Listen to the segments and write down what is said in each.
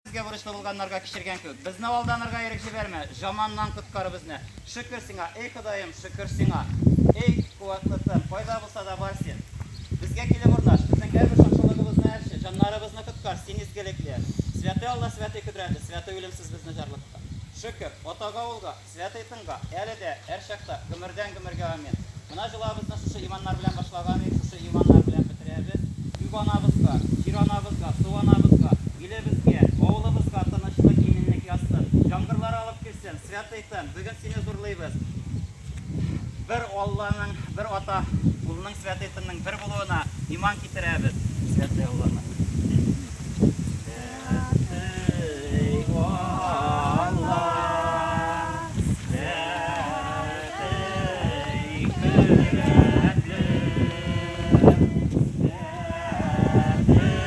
Безгә бурычлы булганнарга кичергән кебек, безне алданырга ирек җибәрмә, жаманнан коткар безне. Шөкер сиңа, эй Ходаем, шөкер сиңа. Эй, куәтле тын, кайда булса да бар син. Безгә килеп урнаш, безнең һәрбер шакшылыгыбызны әрче, җаннарыбызны коткар, син изгелекле. Святый Алла, святый кодрәтле, святый үлемсез безне җарлыкка. Шөкер, Атага, Улга, Святый тынга, әле дә, һәрчакта, гомердән-гомергә амин. Менә җолабызны шушы иманнар белән башлаган идек, шушы иманнар белән бетерәбез. Күк анабызга, җир анабызга, су анабызга, илебезгә, авылыбызга тынычлык, иминлек язсын. Яңгырлар алып килсен. Святый тын, бүген сине зурлыйбыз. Бер Алланың, бер Ата, Улның, Святый тынның бер булуына иман китерәбез. Святый Алланың. Святый Алла, святый кодрәтле,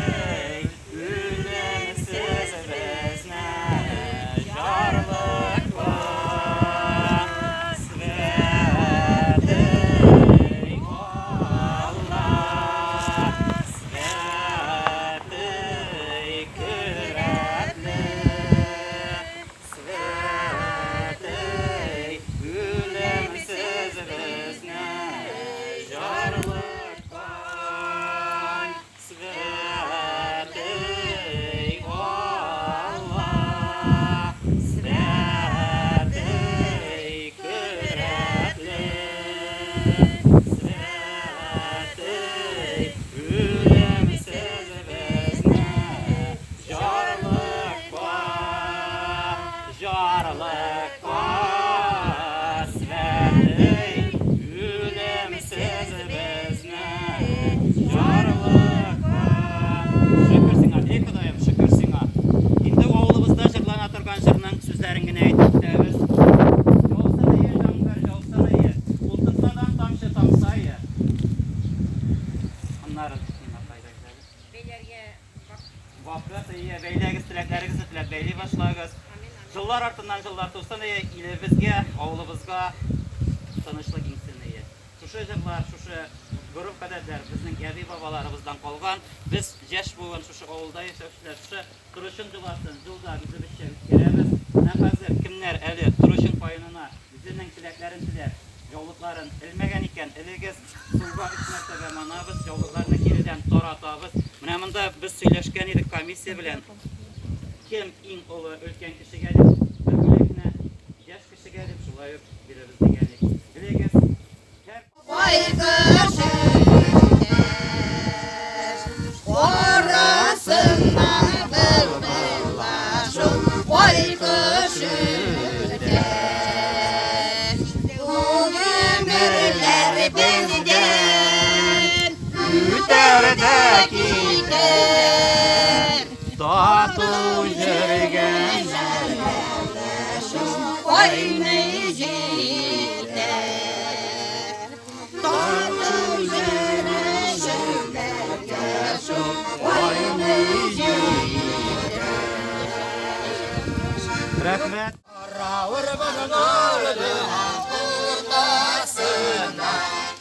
святый үлемсез безне җарлыкла. Святый Алла, Святый кодрәтле, святый үлемсез безне җарлыккан, святый Алла, святый кодрәтле, святый үлемсез безне җарлыкка, җарлыкка, святый үлемсез безне җарлыкка. Шөкер сиңа, эй Ходаем, шөкер сиңа. Инде авылыбызда җырлана торган җырның сүзләрен генә әйтеп үтәбез. Яусын ие, яңгыр, яусын ие, Ултынтадан тамчы тамса ие. Аннары миңа кайда киләбез? Бәйләргә вакыт ие, бәйләгез, теләкләрегезне теләп бәйли башлагыз. Җыллар артыннан җыллар тусын ие, илебезгә, авылыбызга тынычлык иңсен ие. Шушы җырлар, шушы гореф-гадәтләр безнең әби-бабаларыбыздан калган. Без яшь буын шушы авылда яшәүчеләр, шушы Торычын җоласын җылда үзебезчә үткәрәбез. Менә хәзер кемнәр әле торычын каенына үзенең теләкләрен теләп, яулыкларын элмәгән икән, элегез. Суга өч мәртәбә манабыз, яулыкларны киредән таратабыз. Менә монда без сөйләшкән идек комиссия белән. Кем иң олы өлкән кешегә дип бер бүләкне, яшь кешегә дип шулай ук бирәбез дигән идек. Элегез. Һәр Арасыннан былбыллашу кайгы үтәр. Бу гомерләр бездән үтәр дә китәр. Тату йөргән Кайный җирдә. Тату йөрешүләргә шул кайный җирдә. Рәхмәт. Уртасына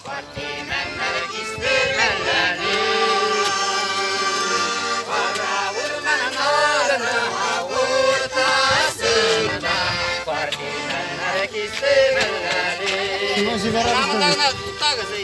карт имәннәр кистергәннәре. Кара урманнарның уртасына карт имәннәр кистергәннәре. Туктагыз, эй.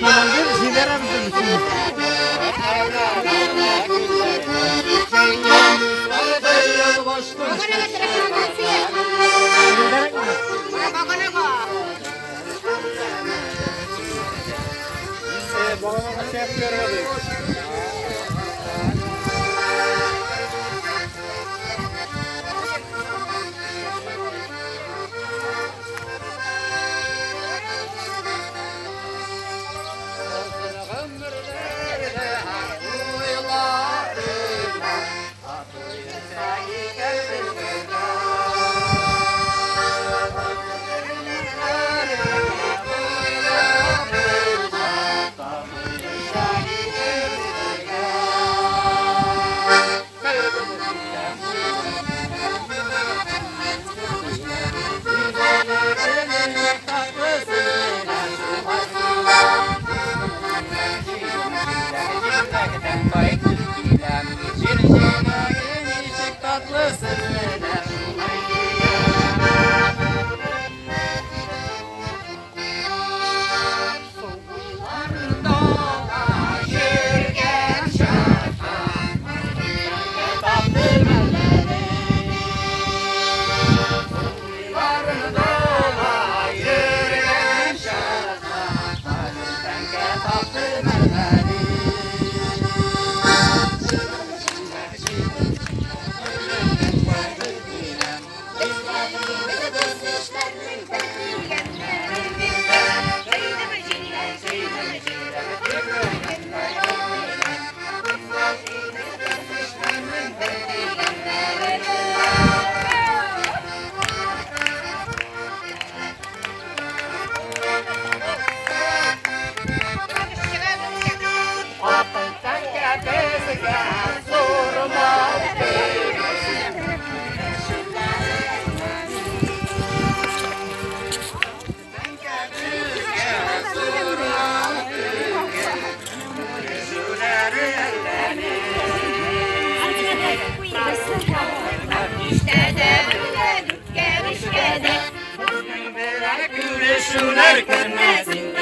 Килешүләр кермәс.